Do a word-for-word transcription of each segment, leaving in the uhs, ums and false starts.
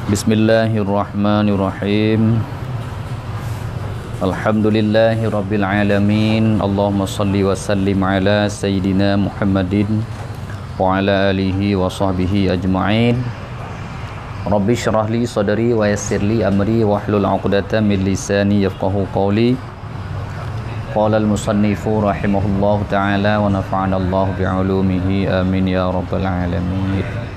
Bismillahirrahmanirrahim. Alhamdulillahirabbil alamin. Allahumma shalli wa sallim ala sayyidina Muhammadin wa ala alihi wa sahbihi ajma'in. Rabbi shrah li sadri wa yassir li amri wahlul 'uqdatam min lisani yafqahu qawli. Qala al-musannifu rahimahullahu ta'ala wa nafa'anallahu bi 'ulumihi, amin ya rabbal alamin.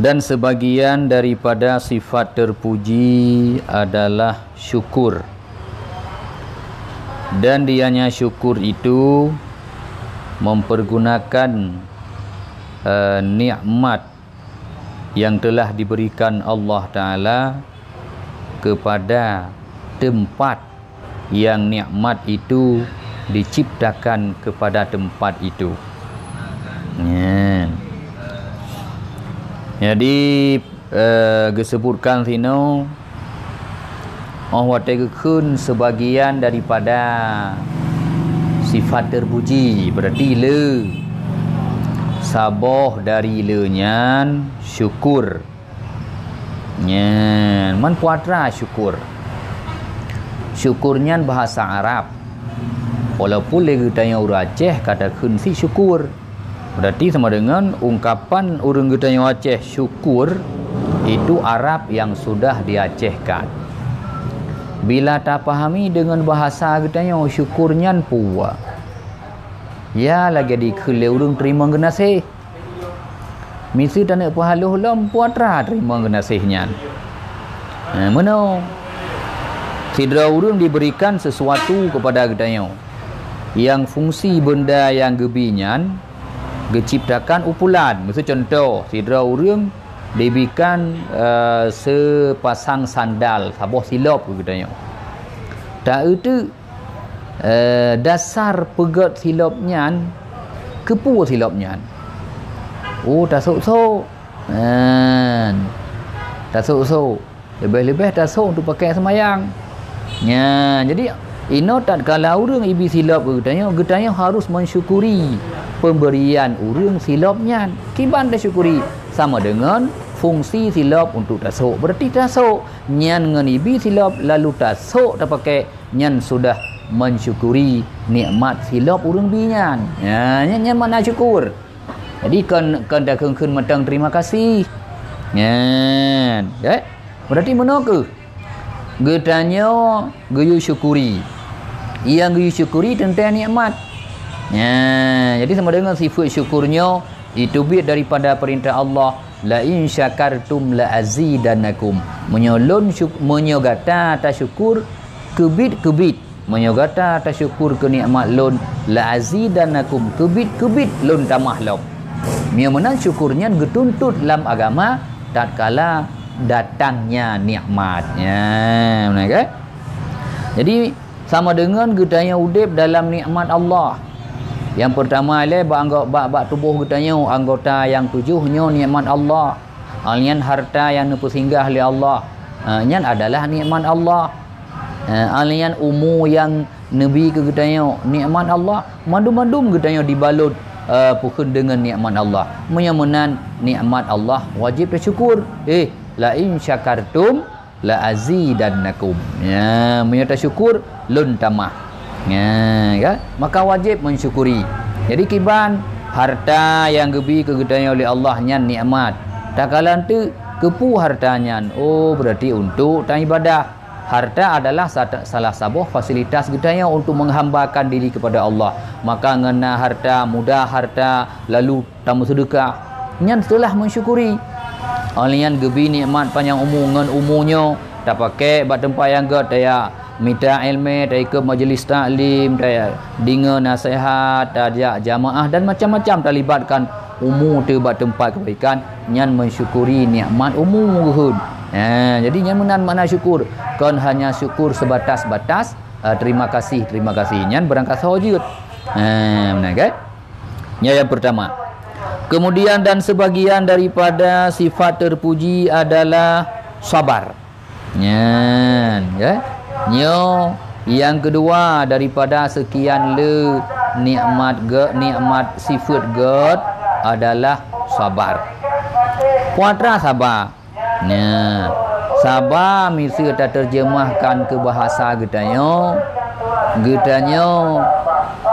Dan sebagian daripada sifat terpuji adalah syukur. Dan dianya syukur itu mempergunakan, eh, nikmat yang telah diberikan Allah Ta'ala kepada tempat yang nikmat itu diciptakan kepada tempat itu. Nyan. Jadi, eh, geusebutkan sinoe, oh watée geukheun sebagian daripada sifat terpuji, berarti le. Saboh dari le nyan syukur. Nyan, man peue atra syukur. Syukur nyan bahasa Arab. Walaupun lé geutanyoe ureuëng Aceh ka takheun cit syukur. Berarti sama dengan ungkapan ureuëng geutanyoe Aceh syukur itu Arab yang sudah diacehkan. Bila tapahami dengan bahasa geutanyoe, syukur nyan peue? Ya lagée dikheun lé ureuëng teurimong geunaséh. Miseue taneuk peuhaloh lom, peue atra teurimong geunaséh nyan. Nah, meunoe. Sidroe ureuëng diberikan sesuatu kepada geutanyoe. Yang fungsi benda yang geubi nyan geuciptakan u pulan. Miseue cuntoh, sidroe ureuëng diberikan, eh, sepasang sandal, saboh silop keu geutanyoe. Ta-eu teuk, eh, dasar peugét silop nyan, keupeue silop nyan? Oh, tasôk-sôk. Nyan. Tasôk-sôk. Leubeh-leubeh tasôk untuk pakai seumayang. Nyan, jadi inoe tatkala ureuëng ibi silop keu geutanyoe, geutanyoe harus mensyukuri pemberian ureuëng silop nyan. Kiban tasyukuri? Sama dengan fungsi silop untuk tasôk. Berarti tasôk nyan ngon ibi silop lalu tasôk tapakai, nyan sudah mensyukuri nikmat silop ureuëng bi nyan. Nyan, nyan, nyan makna syukur. Jadi kon, kon takheun-kheun mantong terima kasih. Nyan, ya. Berarti meunoe keuh geutanyoe geuyue syukuri. Nyang geuyue syukuri teuntée nikmat. Nyan, jadi sama dengan sifat syukur nyoe itu biet daripada perintah Allah, "La in syakartum la azidannakum." Meunyoe lôn syuk-, meunyoe gata tasyukur, keubiet-keubiet Meunyoe gata tasyukur keu nikmat lôn, la azidannakum, keubiet-keubiet lôn tamah lom. Meunyoe meunan syukur nyan geutuntot lam agama tatkala datangnya nikmat. Nya, meunan kan? Jadi, sama dengan geutanyoe udeb dalam nikmat Allah. Nyang peurtama ilée bak anggota, bak, bak tuboh geutanyoe, anggota nyang tujoh nyoe nikmat Allah. Hal nyan harta nyang neupeusinggah lé Allah, eh, nyan adalah nikmat Allah. Eh, hal nyan umu nyang neubi keu geutanyoe, nikmat Allah. Mandum-mandum geutanyoe dibalot, eh, peukheun deungon nikmat Allah. Meunyoe meunan, nikmat Allah wajéb tasyukur. Eh, la in syakartum la azidannakum. Ya, meunyoe tasyukur, lôn tamah. Ya, ya. Maka wajéb mensyukuri. Jadi kiban harta nyang geubi keu geutanyoe lé Allah nyan nikmat. Takalon teuk keupeue harta nyan? Oh, berarti untuk taibadah. Harta adalah sat-, salah saboh fasilitas geutanyoe untuk menghambakan diri kepada Allah. Maka ngon na harta, muda harta, lalu tameuseudeukah, nyan seutelah mensyukuri. Óh lheueh nyan geubi nikmat panyang umu ngon umu nyoe, tapakék bak teumpat nyang gét, taya mita iéleumé, taikôt majeulis taklim, taya deungoe naseuhat, tajak jamaah dan macam-macam talibatkan umu teuh bak teumpat keubaikan, nyan mensyukuri nikmat umu geuhon. Ha, jadi nyan meunan makna syukur, kon hanya syukur sebatas-batas, eh, terima kasih, terima kasih. Nyan beurangkasoe jeuet. Ha, meunan kan? Nyan nyang peurtama. Kemudian dan sebagian daripada sifat terpuji adalah sabar. Nyan, ya. Nyoe nyang keudua daripada sekian le nikmat gét, nikmat sifeut gét adalah sabar. Peue atra saba? Nah, saba miseue tateurjeumahkan keu bahasa geutanyoe, geutanyoe,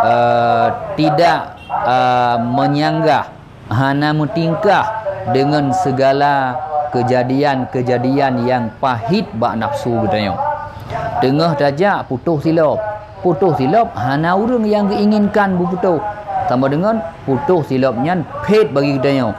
eh, tidak, eh, menyanggah, hana meutingkah deungon sigala keujadian-keujadian nyang pahit bak nafsu geutanyoe. Teungoh tajak putôh silop. Putôh silop hana ureuëng nyang geuinginkan beuputôh. Sama deungon putôh silop nyan phét bagi geutanyoe.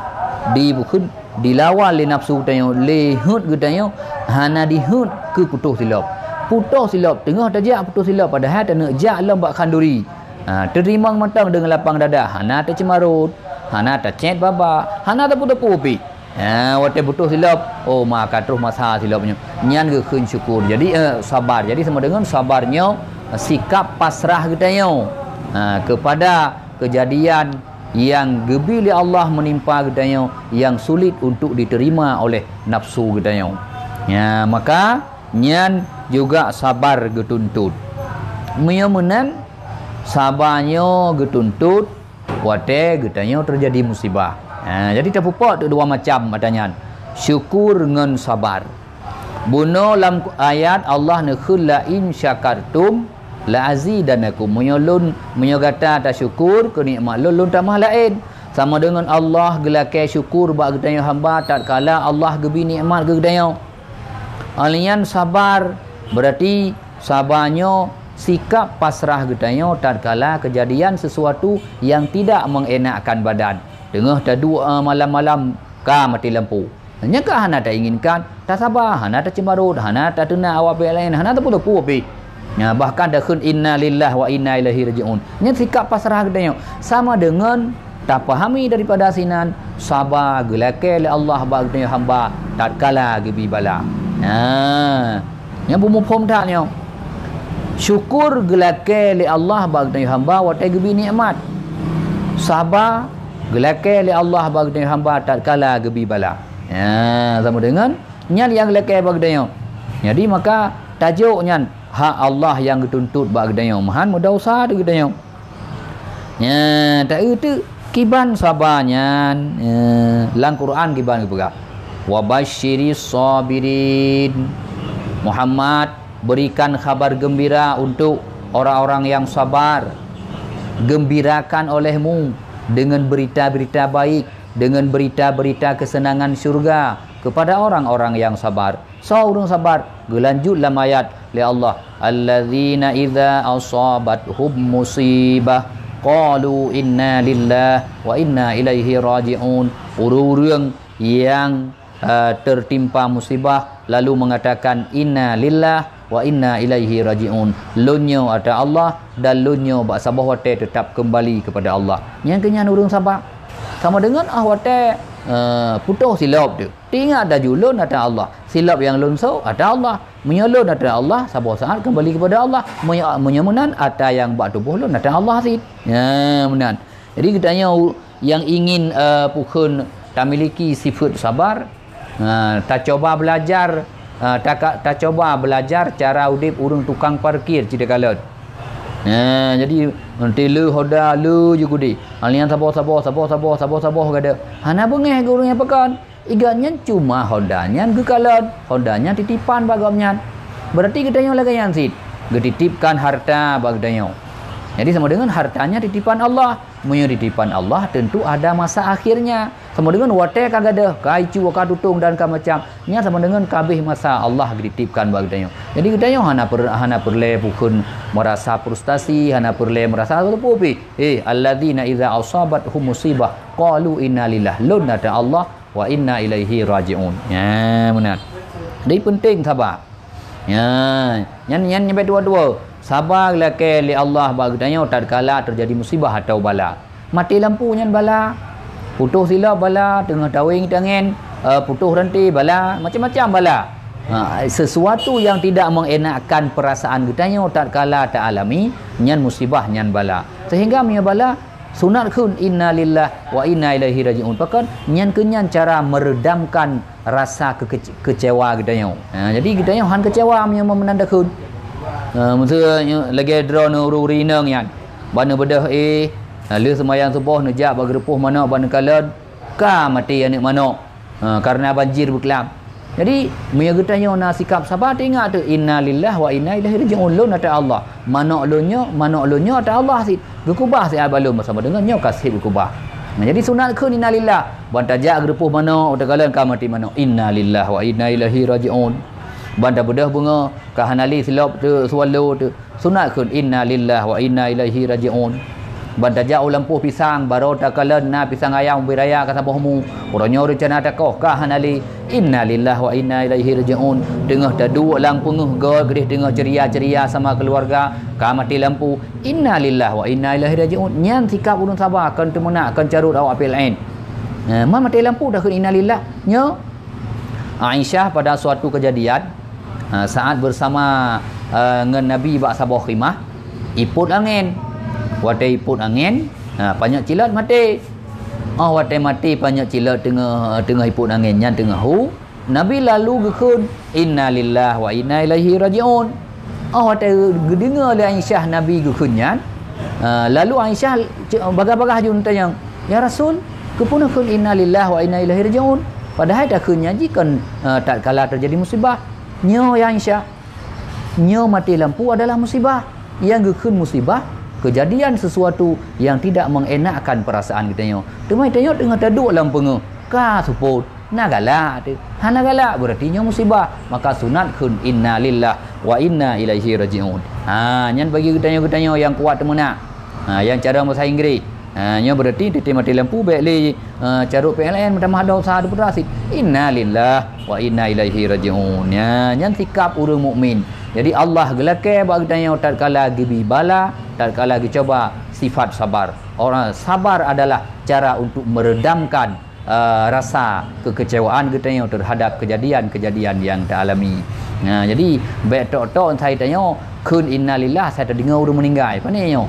Di bukon dilawan lé nafsu geutanyoe, lé heuet geutanyoe hana diheuet keu putôh silop. Putôh silop, teungoh tajak putôh silop padahai taneuk jak lom bak khanduri. Ha, teurimong mantong deungon lapang dada, hana taceumarot, hana tacét baba, hana tapeue-tapeue pih. Ha, watée putôh silop, oh, ma ka troh masa silop nyoe. Nyan geukheun syukur. Jadi, eh, sabar. Jadi sama deungon sabar nyoe sikap pasrah geutanyoe, ha, kepada kejadian yang geubi lé Allah menimpa geutanyoe yang sulit untuk diterima oleh nafsu geutanyoe. Ya, maka nyan juga sabar geutuntut. Meunyoe meunan, saba nyoe geutuntut watée geutanyoe teujadi musibah. Ha, jadi tapeuphok teuk dua macam ata nyan, syukur ngon sabar. Bunoe lam ayat Allah neukheun, "La in syakartum la azidannakum." Meunyoe lôn, meunyoe gata tasyukur keu nikmat lôn, lôn tamah laén. Sama deungon Allah geulakée syukur bak geutanyoe hamba tatkala Allah geubi nikmat keu geutanyoe. Alnyan sabar, berarti saba nyoe sikap pasrah geutanyoe tatkala kejadian sesuatu yang tidak mengenakkan badan. Teungoh taduek, eh, malam-malam ka maté lampu. Nyan ka hana tainginkan, tasaba, hana taceumarot, hana tateunak awak pihak laén, hana tapeue-tapeue pih. Nya, bahkan takheun, "Inna lillahi wa inna ilaihi raji'un." Nyan sikap pasrah geutanyoe. Sama deungon tapahami daripada sinan, saba geulakée lé Allah bak geutanyoe hamba tatkala geubi bala. Nah, nyan beumuphom that nyoe. Syukur geulakée lé Allah bak geutanyoe hamba watée geubi nikmat. Saba geulakée lé Allah bak geutanyoe hamba tatkala geubi bala. Nah, sama deungon nyan nyang geulakée bak geutanyoe. Jadi maka tajok nyan hak Allah nyang geutuntut bak geutanyoe. Meuhan meudesya teuh geutanyoe. Nya, taeu teuk kiban saba nyan, eh, lam Quran kiban geupeugah, "Wa basyiris sabirin." Muhammad, berikan kabar geumbira untuk orang-orang yang sabar. Geumbirakan olehmu dengan berita-berita baik, dengan berita-berita kesenangan syurga kepada orang-orang yang sabar. Soe ureuëng sabar? Geulanjut lam ayat lé Allah, "Allazina idza asabathum musibah qalu inna lillahi wa inna ilaihi raji'un." Ureuëng-ureuëng nyang, eh, tertimpa musibah lalu mengatakan, "Inna lillahi wa inna ilaihi raji'un." Lôn nyoe ata Allah dan lôn nyoe bak saboh watée teutap keumbali keupada Allah. Nyang keu nyan ureuëng sabar. Sama deungon ah watée, eh, putôh silop teuh. Teuingat laju lôn ata Allah. Silop nyang lôn sôk ata Allah. Meunyoe lôn ata Allah, saboh saát keumbali keupada Allah. Meunyoe, meunyoe meunan, ata nyang bak tuboh lôn ata Allah cit. Nya, meunan. Jadi geutanyoe nyang ingin, eh, pukon tamiliki sifeuet sabar, ha, tacoba belajar, ha, taka-, tacoba belajar cara udeb ureuëng tukang parkir cit takalon. Ha, jadi, nanti le hoda, le ju gudi. Hal nyan saboh-saboh, saboh-saboh, saboh-saboh gada. Hana beungéh keu ureuëng nyang pakon. Iga nyan cuma hoda nyan geukalon, hoda nyan titipan bak gobnyan. Berarti geutanyoe lagée nyan cit, geutitipkan harta bak geutanyoe. Jadi sama deungon harta nyan titipan Allah. Meunyoe titipan Allah, tentu ada masa akhirnya. Sama deungon watée ka gadôh, ka icu, ka tutong dan ka macam, nyan sama deungon ka abéh masa Allah geutitipkan bak geutanyoe. Jadi geutanyoe hana per-, hana peureulée pukon merasa frustasi, hana peureulée merasa sapeue pih. Eh, alladzina idza asabathum musibah qalu inna lillah. Lôn ata Allah wa inna ilaihi raji'un. Nya, meunan. Jadi penting sabar. Nya, nyan, nyan nyampai dua-dua. Sabar geulakée lé Allah bak geutanyoe tatkala teujadi musibah atau bala. Maté lampu nyan bala. Putôh silop bala, teungoh taweng tangen, eh, putôh ranté bala, macam-macam bala. Ha, sesuatu yang tidak mengenakkan perasaan geutanyoe tatkala taalami, nyan musibah, nyan bala. Sehingga meunyoe bala, sunat kheun inna lillahi wa inna ilaihi raji'un. Pakon? Nyan keu nyan cara meredamkan rasa kekece-, kecewa geutanyoe. Ha, jadi geutanyoe han kecewa meunyoe meunan takheun. Ha, meuseu lagée droeneuh ureuëng-ureuëng inong nyan. Ban neubeudôh éh, ha, lheueh seumayang suboh neujak bak geureupoh manok ban neukalon, ka maté aneuk manok. Ha, kareuna banjir beuklam. Jadi, meunyoe geutanyoe na sikap saba, teuingat teuh, "Innalillah wa inna ilaihi raji'un." Lôn ata Allah. Manok lôn nyoe, manok lôn nyoe ata Allah cit. Geukubah siat bak lôn, sama deungon nyoe ka sép geukubah. Nah, jadi sunat kheun innalillah. Ban tajak geureupoh manok, takalon ka maté manok. "Innalillah wa inna ilaihi raji'un." Ban tabeudôh beungoh, ka hana lé silop teuh, swallow teuh. Sunat kheun, "Innalillah wa inna ilaihi raji'un." Ban tajak u lampôh pisang, barô takalon na pisang ayam ubit raya ka saboh mu. Uroe nyoe reuncana takoh, ka hana lé. "Innalillah wa inna ilaihi raji'un." Teungoh taduek lam peungeuh göt keudeh, teungoh ceria-ceria sama keuluwarga, ka maté lampu. "Innalillah wa inna ilaihi raji'un." Nyan sikap ureuëng saba, kon teumeunak, kon carot awak P L N. Eh, ma maté lampu dah kheun innalillah. Nyoe Aisyah pada suatu kejadian, ha, saat bersama, eh, ngon Nabi bak saboh khimah, ipot angén. Watée ipot angén, ha, panyöt cilot maté. Oh, watée maté panyöt cilot teungoh, teungoh ipot angén nyan teungoh hu, Nabi lalu geukheun, "Innalillah wa inna ilaihi raji'un." Oh, watée geudeungoe lé Aisyah Nabi geukheun nyan, eh, lalu Aisyah ce-, bagaih-bagaih ju neutanyong, "Ya Rasul, keupeue neukheun innalillah wa inna ilaihi raji'un? Padahai takheun nyan jih kon, eh, tatkala teujadi musibah." "Nyoe, ya Aisyah, nyoe maté lampu adalah musibah. Nyang geukheun musibah, kejadian sesuatu yang tidak mengenakkan perasaan geutanyoe. Teuma geutanyoe teungoh taduek lam peungeuh, ka seupôt." Na galak teuh. Hana galak, berarti nyoe musibah. Maka sunat kheun, "Innalillah wa inna ilaihi raji'un." Ha, nyan bagi geutanyoe-geutanyoe nyang kuat teumeunak. Ha, nyang cara bahasa Inggris. Ha, nyoe berarti teuntèe maté lampu bèk lé, eh, carôt P L N meutamah dosa teupeue teuma cit. "Innalillah wa inna ilaihi raji'un." Ya, nyan sikap ureueng mukmin. Jadi Allah geulakèe bak geutanyoe tatkala geubi bala, tatkala geucoba, sifat sabar. Orang sabar adalah cara untuk meredamkan eh, rasa kekecewaan geutanyoe terhadap kejadian-kejadian nyang taalami. Nah, jadi bèk tok-tok sai tanyoe kheun innalillah sai tadeungoe ureueng meuninggai. Pane nyoe?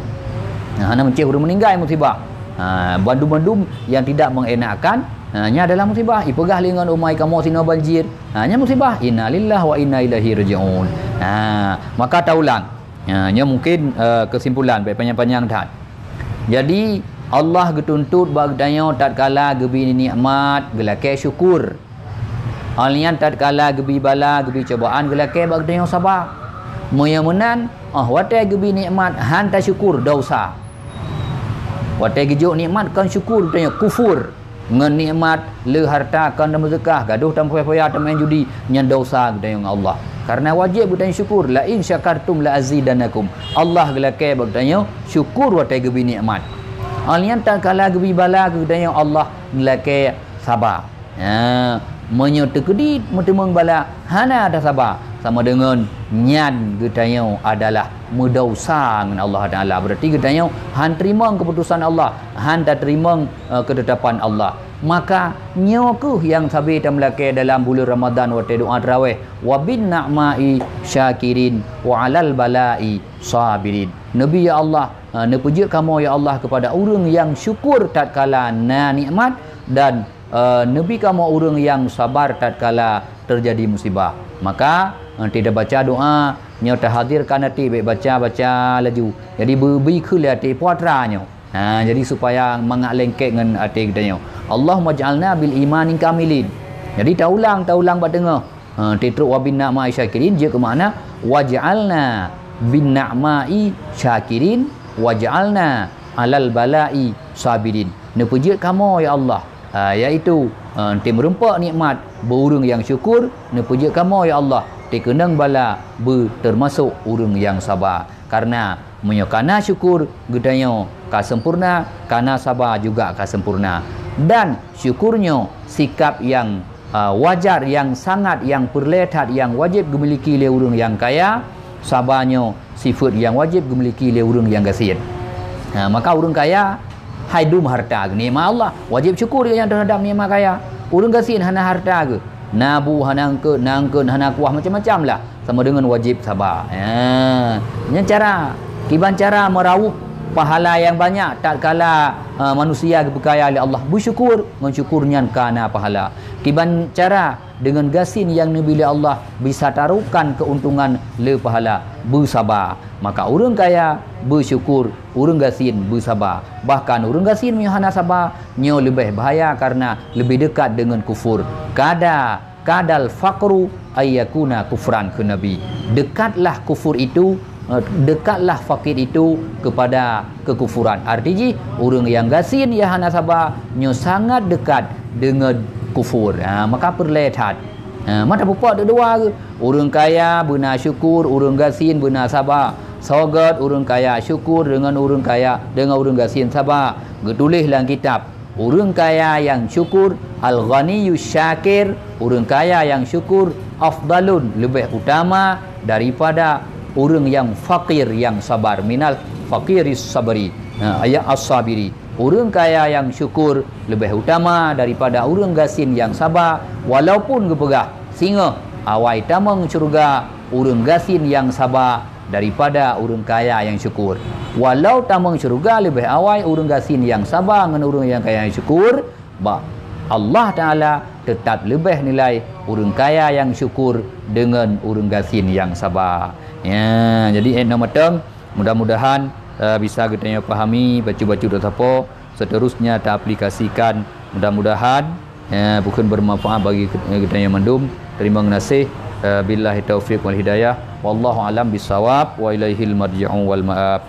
Nah, hana meucéh ureueng meuninggai musibah. Ha, bandum-bandum yang tidak mengenakkan, ha, nya adalah musibah. Ipeugah lé ngon umai kamoe sinoe banjir. Ha, nya musibah. Innalillah wa inna ilaihi raji'un. Ha, maka taulang. Ha, nyoe mungkin, eh, kesimpulan, bèk panyang-panyang that. Jadi, Allah geutuntot bak geutanyoe tatkala geubi nikmat, geulakèe syukur. Alnyan tatkala geubi bala, geubi cobaan, geulakèe bak geutanyoe saba. Meunyoe meunan, oh, watèe geubi nikmat, han tasyukur, dosa. Watèe geujok nikmat, kon syukur, geutanyoe kufur. Ngon nikmat, le harta, kon tameuzeukaih, gadôh tameufoya-foya, tameu'en judi, nyan dosa geutanyoe ngon Allah. Karena wajéb geutanyoe syukur, "La in syakartum la azidannakum." Allah geulakèe bak geutanyoe syukur watèe geubi nikmat. Alnyan tatkala geubi bala geutanyoe, Allah geulakèe saba. Ha, meunyoe teukeudi meuteumeung bala, hana tasaba, sama deungon nyan geutanyoe adalah meudausa ngon Allah Taala. Berarti geutanyoe han teurimong keuputusan Allah, han tateurimong, eh, keutetapan Allah. Maka nyoe kheueh nyang sabe tameulakèe dalam buleuen Ramadhan watèe doa tarawih, "Wa bin na'ma'i syakirin wa 'alal bala'i sabirin." Neubi, ya Allah, eh, neupeujeuet kamoe, ya Allah, keupada ureueng nyang syukur tatkala na nikmat dan eh, neubi kamoe ureueng nyang sabar tatkala teujadi musibah. Maka, eh, teubaca doa nyoe tahadhirkan até, bèk baca-baca laju. Jadi, beubi kheun lé até peue atra nyoe. Ha, jadi supaya mangat lengket ngon até geutanyoe. "Allahumma ij'alna bil imani kamilin." Jadi, taulang, taulang bak teungoh. Ha, teutrok "wa bin na'ma'i syakirin" jeuet keu makna, "Waj'alna bin na'ma'i syakirin, waj'alna 'alal bala'i sabirin." Neupeujeuet kamoe, ya Allah, ha, yaitu, ha, teumeureumpok nikmat beu ureueng nyang syukur, neupeujeuet kamoe, ya Allah, teukeunong bala beu teumasok ureueng nyang saba. Karena meunyoe kana syukur, geutanyoe ka sempurna, kana saba juga ka sempurna. Dan syukur nyoe sikap nyang, ah, wajar, nyang sangat, nyang peureulèe that, nyang wajéb geumiliki lé ureueng nyang kaya, saba nyoe sifeuet nyang wajéb geumiliki lé ureueng nyang gasien. Ha, maka ureueng kaya hai dum hareuta geuh, nikmat Allah, wajéb syukur geuh nyan teuhadap nikmat kaya. Ureueng gasien hana hareuta geuh, na bu hana eungkôt, na eungkôt hana kuah, macam-macam lah. Sama deungon wajéb saba. Ha, nyan cara, kiban cara meuraup Pahala nyang banyak tatkala, eh, manusia geupeukaya lé Allah, beusyukur, ngon syukur nyan ka na pahala. Kiban cara? Deungon gasien nyang neubri lé Allah bisa tarokan keuntungan le pahala, beusaba. Maka ureuëng kaya beusyukur, ureuëng gasien beusaba. Bahkan ureuëng gasien meunyoe hana saba, nyoe leubeh bahaya karena leubeh dekat deungon kufur. Kada, kadal faqru ayyakuna kufran, kheun Nabi. Dekatlah kufur itu, eh, dekatlah fakir itu kepada kekufuran. Arti jih, ureuëng nyang gasien nyang hana saba, nyoe sangat dekat deungon kufur. Ha, maka peureulée that. Ha, mata pupok dua-dua ke? Ureuëng kaya beuna syukur, ureuëng gasien beuna saba. Sogot ureuëng kaya syukur deungon ureuëng kaya, deungon ureuëng gasien saba. Geutuléh lam kitab, ureuëng kaya nyang syukur, al-ghaniyyu syakir, ureuëng kaya nyang syukur, afdalun, leubeh utama daripada ureuëng nyang fakir nyang sabar, minal fakiris sabri. Ha, ayat as-sabiri. Ureuëng kaya nyang syukur leubeh utama daripada ureuëng gasien nyang saba, walaupun geupeugah, singoh awai tamong syeuruga ureuëng gasien nyang saba daripada ureuëng kaya nyang syukur. Walau tamong syeuruga leubeh awai ureuëng gasien nyang saba ngon ureuëng nyang kaya nyang syukur, bak Allah Taala teutap leubeh nilai ureuëng kaya nyang syukur deungon ureuëng gasien nyang saba. Ya, jadi, eh, na mantong, mudah-mudahan, eh, bisa geutanyoe pahami bacut-bacut teusapo, seterusnya taaplikasikan. Mudah-mudahan, eh, bukon bermanfaat bagi geutanyoe mandum. Terima kasih. Eh, billahi taufiq wal hidayah. Wallahu alam bisawab. Wa ilaihil marji'u wal ma'ab.